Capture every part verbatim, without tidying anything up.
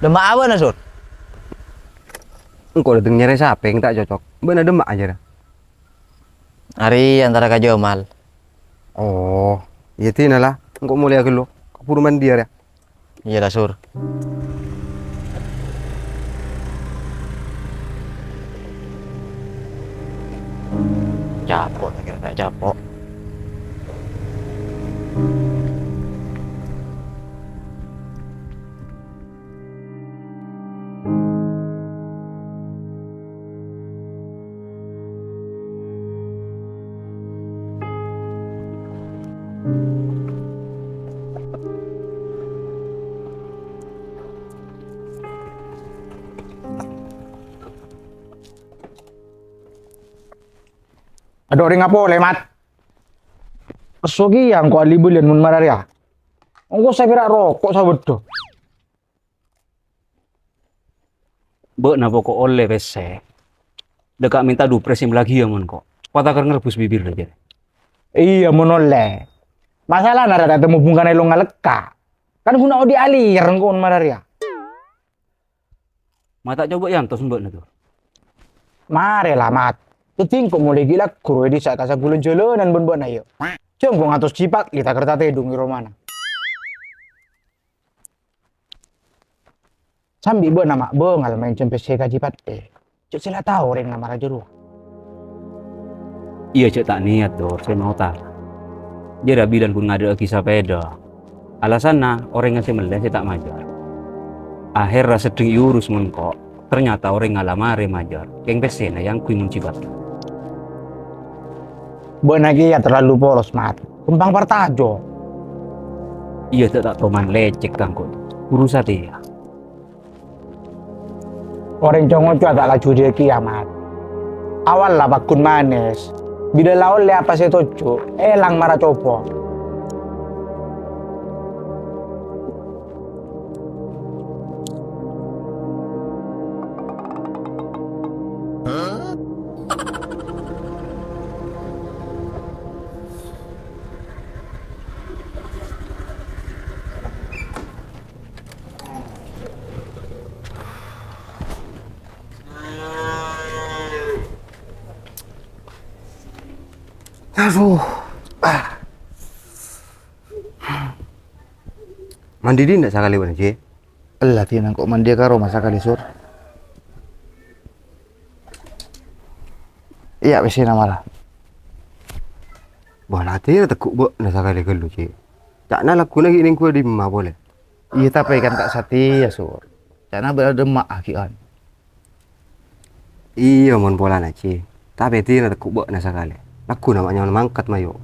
Dâmma'a bâ'na, Sur? Engko' dâteng nyarè sapè ta' cocok. Bâ'na dâmma'a jârèya? Arè antara ka Jamal. Oh, iyâ, dinala. Engko' molèya ghâllu. Kabhuru mandiya, yâ. Iyâ la, Sur. Capo', ta' kèra ta' capo'. Adhu, orèng apa polè, Mat? Esso kèya engko' ali bâliyân mon mara rèya. Engko' sapèra' roko' sabâddhâ. Bâ'na poko' ollè pèssè. Dâ' ka' mènta duprè sè malaghiyâ mon ko'. Pataker ngrebbhus bibirra jârèya. Iyâ, mon ollè. Masalana ra ta' temmo bhungkana è longnga lekka'. Kan ghuna odi' alèyèr engko' mara rèya. Ma' ta' coba èantos bâ'na, Dur? Marè la, Mat. Dhâddhi engko' molè ghi' lagghu rowa è dissa' ka saghulân jhâlânan bân bâ'na, yâ. Jhâ' engko' ngantos jipat, li taker tatèdhung è romana. Sambi bâ'na ma' bângal maèn jhâ' pèssè èkajipadhi. Jhâ' sè la tao orèngnga mara jârowa. Iyâ, jhâ' ta' nèyat, Dur, sè maotar. Jârèya bilân ghun ngadâ'aghi sapèda. Alasanna, orèngnga sè mellè sè ta' majâr. Ahèrra seddheng èurus mon ko', ternyata orèngnga la marè majâr. Kèng pèssèna èangghuy mon jipat. Bâ'na kèya terlalu polos, Mat. Ghâmpang partajâ. Iyâ, ta', ta' toman lècèk, Kangkut. Buru satèya. Orèng co-ngoco ta' laju dhâddhi kèyamat. Awal la paggun manes. Bilâ la ollè apa sè toju', èlang mara copo. Adhu. Ah. Mandi dinna' sakalè bâ'na, Ji? Ella, dinna' engko' mandiya ka roma sakalè, Sur. Iyâ, wis, sèna mara. Bâ, la dinna' tegghu' bâ'na sakalè ghâllu, Ji. Ca'na lagghuna ghi' nèngghuwâ dimma polè. Iyâ, tapè kan ta' satèya, Sur. Ca'na bâ'na dimma'a ghi'an. Iyâ, mon polana, Ji. Tapè dinna' tegghu' bâ'na sakalè. Lagghuna ma' nyaman mangkat, mayu.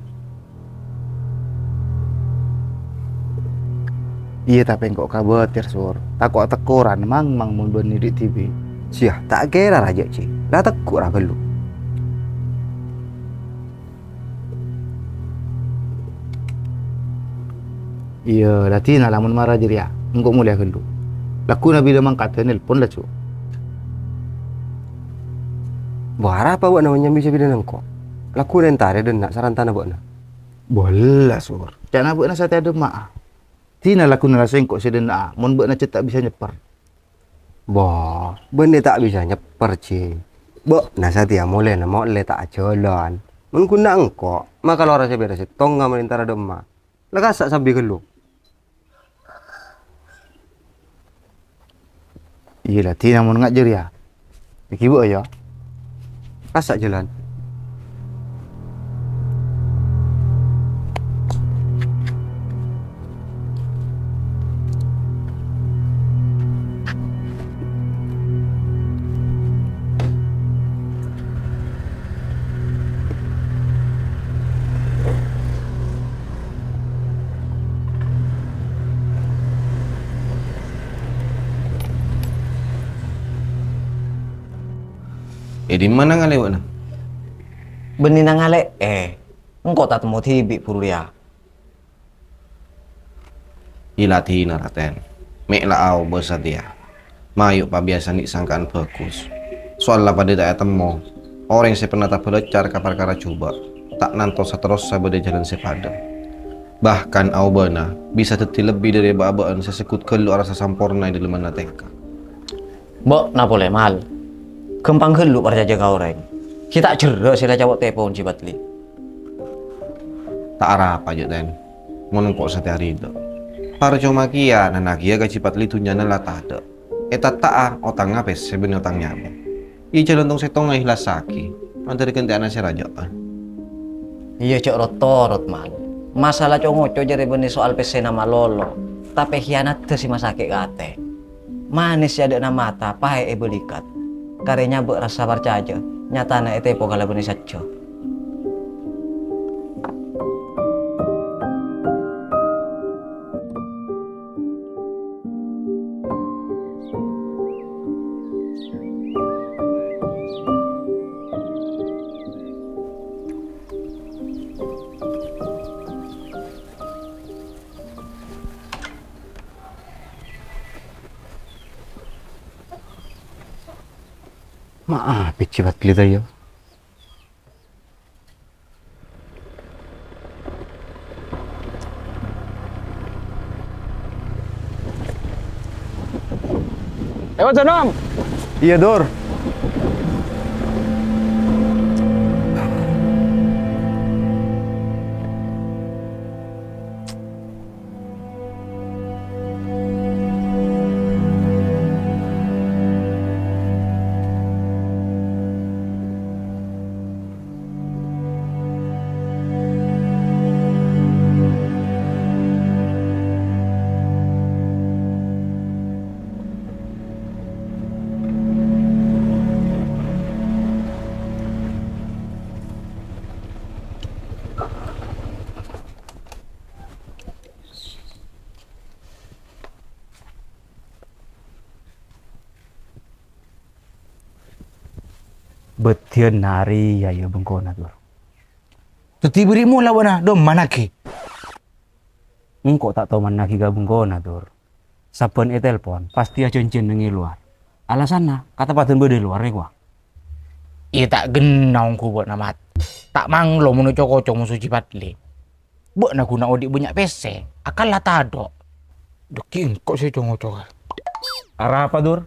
Iyâ, tapè engko' kabâtèr, Sur. Tako' atekkoran mangmang mon bâ'na dhibi'. Siya, ta' kèra rajâ, Ji. La tegghu' ra ghâllu. Iyâ, la dinna' lamon mara jârèya, engko' molèya ghâllu. Lagghuna bilâ mangkada nelpon laju. Bâ, arapa bâ'na mon nyambi sè bilâ nèngko'? Lagghuna èntarè dinna' sarantana bâ'na. Bâ ella, Sur. Ca'na bâ'na satèya dimma'a. Dinna' lagghuna la sèngko' sè dinna'a, mon bâ'na cè' ta' bisa nyèpper. Bâ, bâ'na ta' bisa nyèpper, Ji. Bâ'na satèya molèna molè ta' ajhâlân. Mon ghuna engko', maka lora sè bârâs sèttonga mon èntarè dimma. La kassa' sambi ghâllu. Iyâ, la dinna' mon nga' jârèya. Èghibâ, yâ. Kassa' jhâlân. È dimma nangalè bâ'na? Bânnè nangalè'è. Engko' ta' temmo dhibi' buru rèya. Iyâ la dinna', Raden. Mè' la aobâ satèya. Mayu pabiyasana sangka'an bhâghus. Soalla padâ ta' ètemmo. Orèng sè pernah tabâlâccar ka parkara jhubâ', ta' nanto saterrossa bâdâ jhâlân sè padâ. Bahkan aobâna bisa dhâddhi lebbi dhâri bâ'-abâ'ân sè segghut ghâllu arassa samporna è dhâlemmanna tèngka. Bâ'na polè, Mal. Ghâmpang ghâllu parcajâ ka orèng. Ghi' ta' jârâ' sè la cowok tèpon Ji Padli. Ta' arapa, jâ', Ten. Mon engko' satèya ridho. Parcoma kèya nanaghiyâ ka Ji Padli dhunnyana la tadâ'. Ètatta'a otangnga pèssè bân otang nyabâ. Iyâ jhâlân tong-sèttongnga èhlasaghi, mandhâr ghântèyana sè rajâ'ân. Iyâ, jhâ' rot-torot, Mal. Masala co'-ngoco' jârèya bânnè soal pèssèna malolo, tapè khianadhâ sè masakè' ka atè. Manès è adâ'na mata, paè' è bâlikat. Karè nyabâ' rassa parcajâ, nyatana ètèpo kalabân è sajjhâ. Ma' abit Ji Padli ta' iyâ? Lewat sana, Om. Iyâ, Dur. Bâdhiyân narèya, yâ, bengkona, Dur. Dhâddhi bâri' mola bâ'na, dâ' mannaghi. Engko' ta' tao mannaghi ka bengkona, Dur. Sabbhân ètelpon, pastè ajhânjhiyân neng è lowar. Alasanna, kateppadhân bâdâ è lowar rèya, kowa. Iyâ, ta' ghenna ongghu bâ'na, Mat. Ta' manglo mon co'-ngoco' moso Ji Padli. Bâ'na ghuna odi' bânnya' pèssè, akal la tadâ'. Dhâggi' engko' sè co'-ngoco'. Arapa, Dur?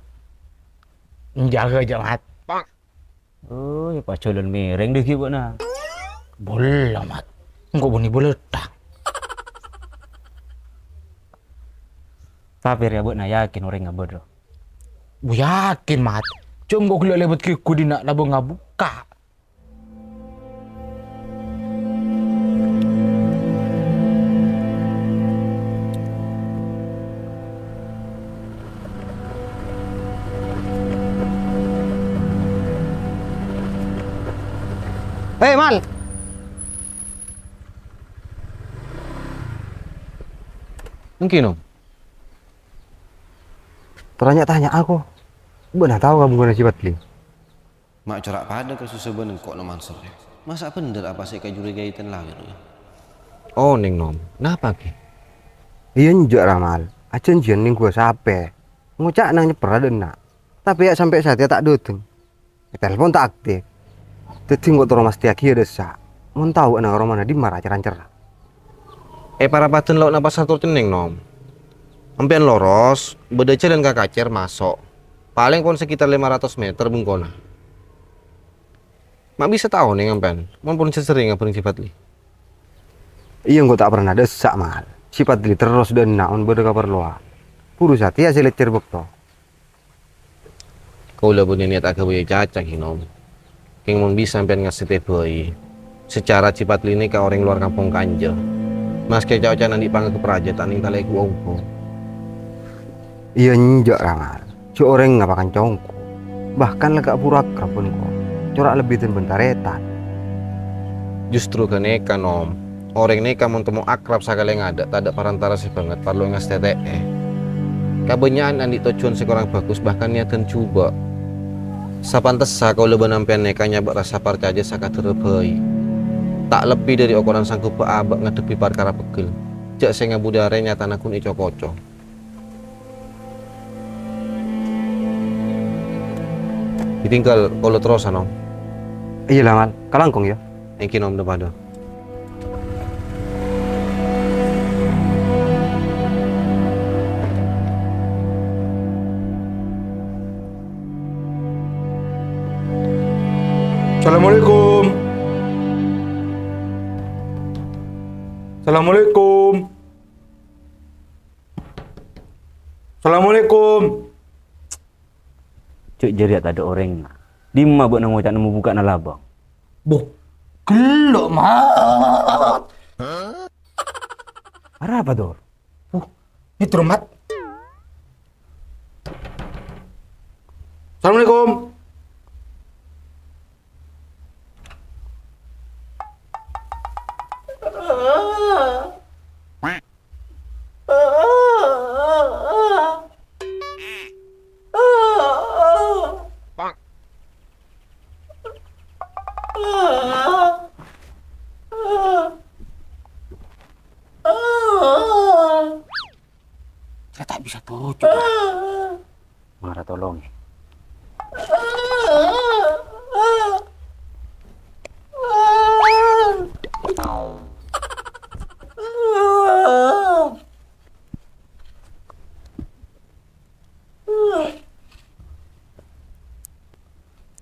Njâgâ jâ', Mat. Oi, pas jhâlân mèrèng dhâggi' bâ'na. Bola, Mat. Engko' bânnè bâlâtthang. Tapè rèya bâ'na yakin orèngnga bâdâ? Bu yakin, Mat. Jhâ' engko' ghellâ' lèbât ghi' ghu dinna' labângnga bukka'. Hei, Mal! Èngghi, Nom. Tanya-tanya aku. Bâ'na tao ka bengkona Ji Padli? Ma' cora' padâ kasusaban engko' Nom Mansur, yâ. Masa' bhendher apa sè èkacurigai ten lahir, yâ? Onèng, Nom. Napa, ghi? Iyâ, enjâ', Ramal. Ajhânjhiyân neng ghuwâ sapè. Ngoca'na nyèpperra dâ' enna'. Tapè yâ sampè' satèya ta' dâteng. Ètelpon ta' aktif. Dhâddhi engko' terro mastèyaghi yâ dâssa'. Mon tao ana' ka romana dimma ra car-ancerra. È parapadân lao'na Pasar Tor Cenneng, Nom. Empèyan loros, bâdâ jhâlân ka Kacèr maso'. Palèng pon sekitar lèma ratos mèter bengkona. Ma' bisa ta' onèng empèyan, mon pon sè serrèngnga bhâreng Ji Padli? Iyâ, engko' ta' pernah dâssa', Mal. Ji Padli terros dâ' enna' mon bâdâ kaparlowan. Buru satèya sè lècèr bâkto. Kaulâ bânnè niyat aghâbâyâ caca, ghi, Nom. Kèng mon bisa sampèyan ngastètè bhâi, sacara Ji Padli nèka orèng lowar kampong kanja. Maskè ca'-oca'na andi' panganggep rajâ ta' nèng talè ghu-ongghu. Iyâ enjâ', Ramal. Jhâ' orèng ngapa kanca ongghu. Bahkan la ghâ' bhuru akrab bân ko-, cora' lebbi dân bân tarètan. Justru ghânèka, Nom. Orèng nèka mon temmo akrab sakalè ngadâ' tadâ' parantara sè bângèt parlo èngastètè'è. Kabânnya'an andi' tojjhuwân sè korang bhâghus bahkan niyaddhân jhubâ'. Sapantessa kaulâ bân ampèyan nèka nyabâ' rassa parcajâ sakadhârrâ bhâi. Ta' lebbi dhâri okoran sangghubbhâ abâ' ngadhebbhi parkara peggel. Jhâ' sè ngabudhi arè nyatana ghun èco-koco. Ètinggal kaulâ terrosa, Nom. Iyâ la, Mal. Kalangkong, yâ. Èngghi, Nom, dâ-padâ. Assalamualaikum. Assalamualaikum. Assalamualaikum. Cuk, jârèya tadâ' orèng. Dimma bâ'na ngoca'na mabuka'na labâng? Boh, ghellu', Mat. Arapa, Tor? Boh, nèddhâ, Mat. Assalamualaikum. Saya tak bisa tuju, Pak. Mara tolong, ya.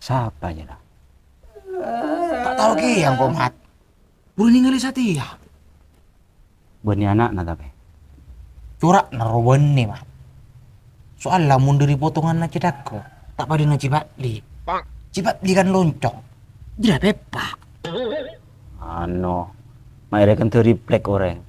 Sapa, ya, nah? Ta' tao kèya engko', Mat. Buru nèngalè satèya. Bânnè ana'na, tapè? Cora'na rowa bânnè, Mat. Soalla mon dhâri potonganna cè' dhâgghâ', ta' padâna cè' bâ'li. Cè' bâ'li kan loncong. Jârèya pèpa'. Ano, ma' èrèken dhâri plek orèng.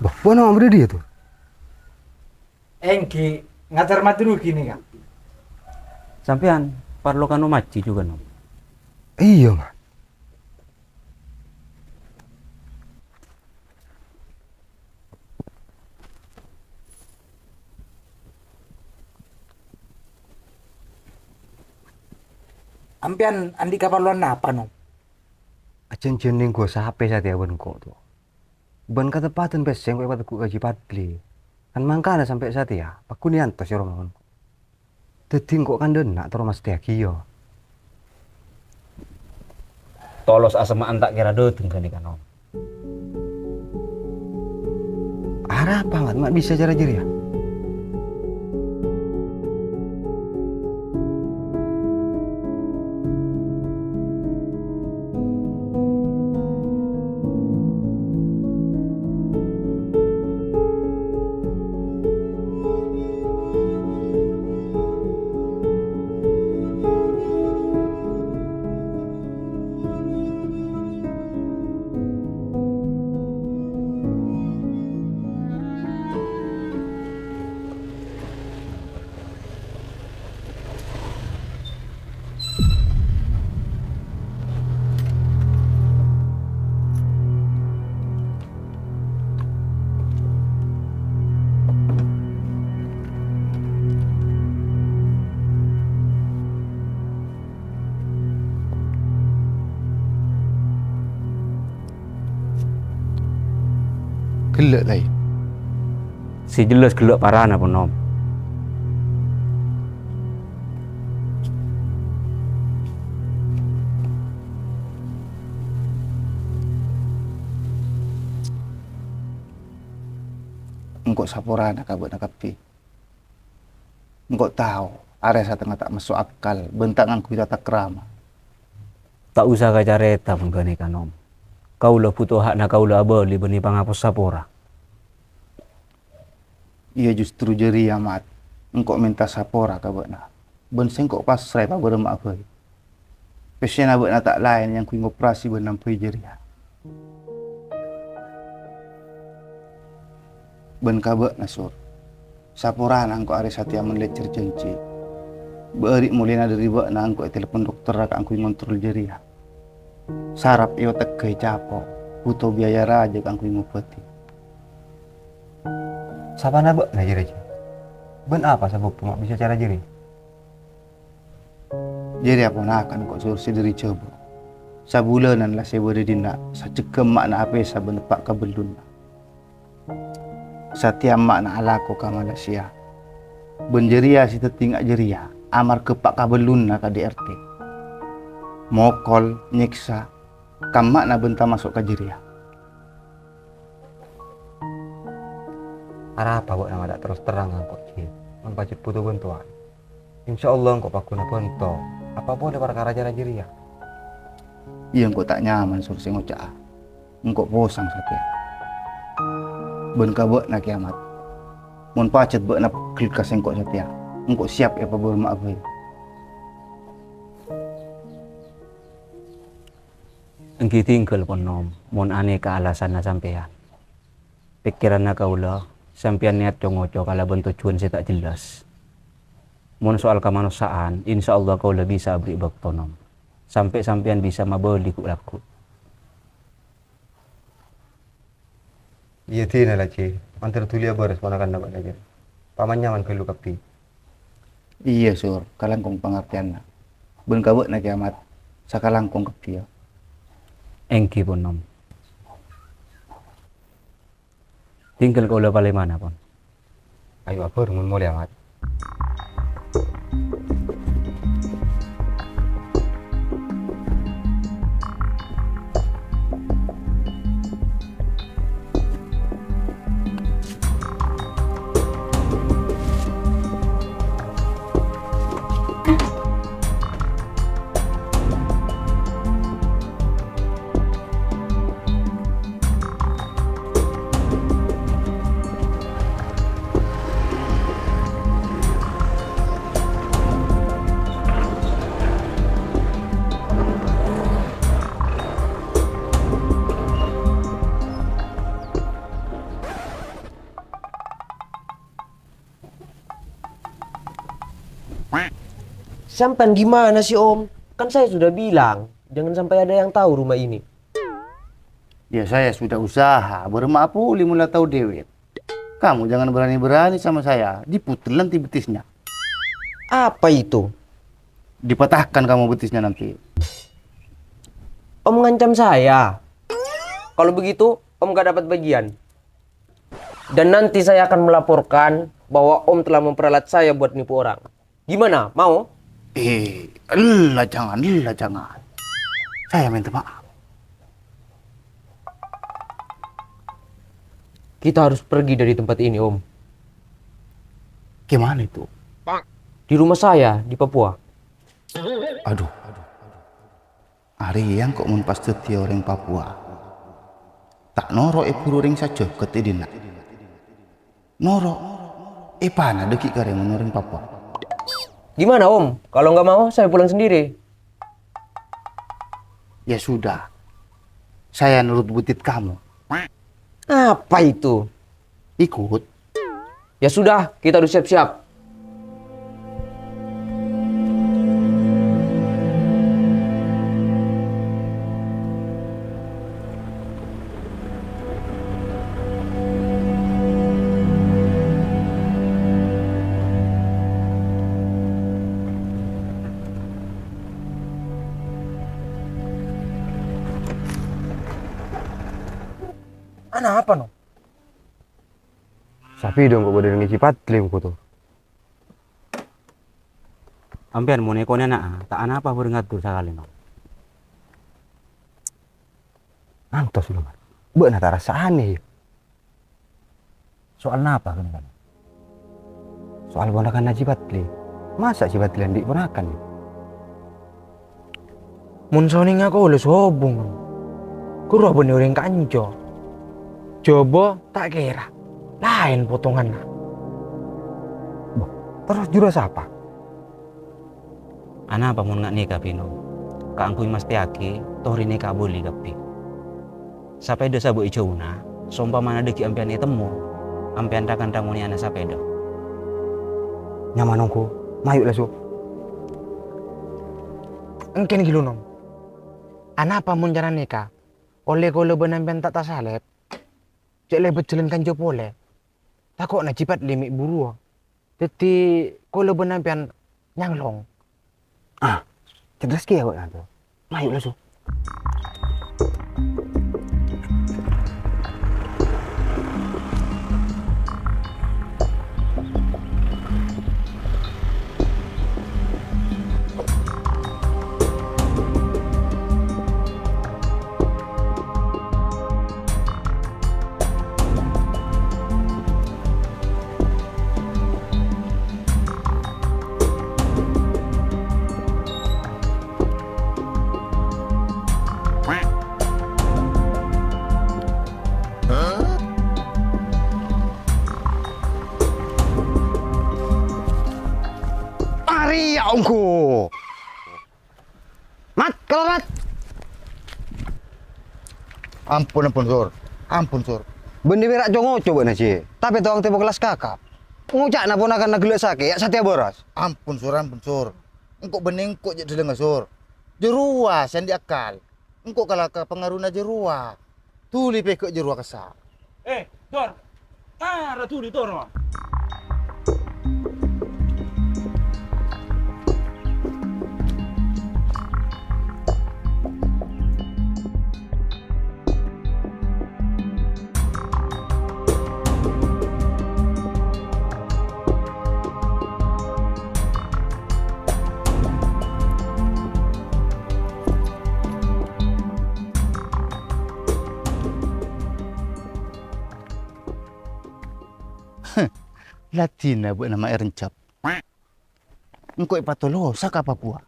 Bâh, bâ'na ma' bâdâ è dhiyâ, Tor? Èngghi, ngajar madrugi nèka. Sampèyan parlo ka Nom ajhi jhughân, Nom. Iyâ, Mat. Sampèyan andi' kaparlowan napa, Nom? Ajhânjhiyân nèngghu sapè satèya bân engko', To. Bân kateppadan pèssè engko' èpategghu' ka Ji Padli. Kan mangkana sampè' satèya, pagghun èyantos è roma bân engko'. Dhâddhi engko' kandhâna terro mastèyaghi, yâ. Tolos asemma'an ta' kèra dhâteng ghânèka, Nom. Arapa, Mat, ma' bisa cara jârèya? Ghellâ', Laè. Sè jelas ghellâ' parana, Nom. Engko' saporana ka bâ'na kabbhi. Engko' tao, arè satengnga ta' maso' akal, bân ta' ngangghuy tatakrama. Ta' osa ka-carèta mon ghânèka, Nom. Kaulâ bhuto hakna kaulâ abâli bânnè pangapos sapora. Iyâ, justru jârèya, Mat, engko' mènta sapora ka bâ'na. Bân sèngko' pasra èpabârâmma'a bhâi. Pèssèna bâ'na ta' laèn èangghuy ngoperasi bân nambhâi jârèya. Bân ka bâ'na, Sur. Saporana engko' arè satèya mellècèr jhânjhi. Bâri' molèna dhâri bâ'na engko' ètèlpon dokterra kaangghuy ngontrol jârèya. Sarap èotegghâ ècapo', bhuto biaya rajâ kaangghuy ngobâdhi. Sapana bâ'na jârèya, Ji? Bân apa sabâbbhâ ma' bisa cara jârèya? Jârèya ponakan ko' Sur sè dhâri Jhâbâ. Sabulânan la sè bâdâ dinna' sajjhegghâ emma'na apèsa bân eppa' kabellunna. Satèya emma'na alako ka Malaysia. Bân jârèya sè dhâddhi nga' jârèya amarghâ eppa' kabellunna ka D R T. Mokol, nyèksa, ka emma'na bân tamaso' ka jârèya. Arapa bâ'na ma' ta' terros terrang ka engko', Ji? Mon pajhât bhuto bhântowan. Insyaallah engko' pagghun abhânto. Apa polè parkara cara jârèya? Iyâ, engko' ta' nyaman Sur sè ngoca'a. Engko' posang satèya. Bân ka bâ'na kèyamat. Mon pajhât bâ'na pegghel ka sèngko' satèya, engko' sèyap èpabârâmma'a bhâi. Èngghi tinggal, Pon Nom, mon anèka alasanna sampèyan. Pèkkèranna kaulâ, sampèyan nèyat co-ngoco kalabân tojjhuwân sè ta' jelas. Mon soal kamanossa'an, insyaallah kaulâ bisa aberri' bâkto, Nom. Sampè' sampèyan bisa mabâli ghu'-lagghu'. Iyâ, dina la, Ji. Mandhâr dhuli abârâs ponakanna bâ'na, Ji. Pamanyaman ghâllu kabbhi. Iyâ, Sur, kalangkong pangartèyanna. Bân ka bâ'na kèyamat, sakalangkong kabbhi, yâ. Èngghi, Pon Nom. Tinggal kaulâ palèmana, Pon. Ayo, abâr, mon molè, Mat. Sampan gimana sih, Om? Kan saya sudah bilang, jangan sampai ada yang tahu rumah ini. Ya, saya sudah usaha, bârâmma'a polè mon la tao dewet. Kamu jangan berani-berani sama saya, diputel nanti betisnya. Apa itu? Dipatahkan kamu betisnya nanti. Om ngancam saya. Kalau begitu, Om gak dapat bagian. Dan nanti saya akan melaporkan bahwa Om telah memperalat saya buat nipu orang. Gimana, mau? Eh, ella jangan, ella jangan. Saya minta maaf. Kita harus pergi dari tempat ini, Om. Gimana itu? Di rumah saya, di Papua. Aduh, aduh, aduh. Arèya engko' mon pas dhâddhiyâ orèng Papua. Ta' noro' èburu orèng sajâgât è dinna'. Noro', èpana dhâggi' karè mon orèng Papua. Gimana, Om? Kalau nggak mau, saya pulang sendiri. Ya sudah, saya nurut butit kamu. Apa itu? Ikut. Ya sudah, kita harus siap-siap. Ana apa, no? Sapè dong kok bâdâ ngèjhi Padli, Om Koto? Sampèyan mon èkonè'ana, ta' anapa bârâ ngatur sakalè, no. Antos, Lomar. Bâ'na ta' rassa anè, yâ? Soal napa, kèng-kèng? Soal ponakanna Ji Padli. Masa' Ji Padli andi' ponakan, yâ? Mon sonèngnga kaulâ sobung, ghuru bânnè orèng kanca. Jhâbâ ta' kèra, laèn potonganna. Bâh, terros jhurâ sapa? Anapa mon nga' nèka, Bino? Kaangghuy mastèyaghi torè nèka abâli kabbhi. Sapèda sabâ' è jhâuna, sompamana dhâggi' ampèyan ètemmo, ampèyan ra-kanra ngonèyana sapèda. Nyaman ongghu, mayu' la, Su. Èngkèn ghi, Nom. Anapa mon cara nèka? Ollè kaulâ bân ampèyan ta' tasalèp, cè' lèbât jhâlân kanja polè. Tako'na jhi' Padli mè' buruwâ. Dhâddhi, kaulâ bân ampèyan nyanglong. Ah, cerdas kèya kok, Tante. Mayu' la, Su. Arèya ongghu. Mat, kala, Mat. Ampon, ampon, Sur. Ampon, Sur. Bânnè pèra' co-ngoco bâ'na, Ji. Tapè towang tèpo kellas kakap. Ngoca'na ponakanna ghellâ' sakè', ya' satèya bârâs. Ampon, Sur, ampon, Sur. Engko' bânnè engko' jhâ' dhâlângnga, Sur. Jârowa sè andi' akkal. Engko' kala ka pangarona jârowa. Dhuli pèghâ' jârowa kassa'. Eh, Tor. Ara dhuli, Tor. Ladinna bâ'na ma' èrenjhâp. Engko' èpatolosa ka Papua.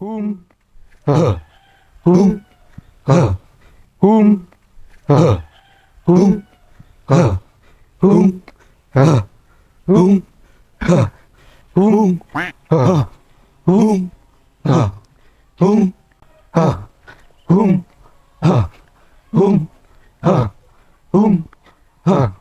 Hum. Ha. Hum. Ha. Hum. Ha. Hum. Ha. Hum. Ha. Hum. Ha. Hum. Ha. Hum. Ha. Hum. Ha. Hum. Ha. Hum. Ha. Hum. Ha.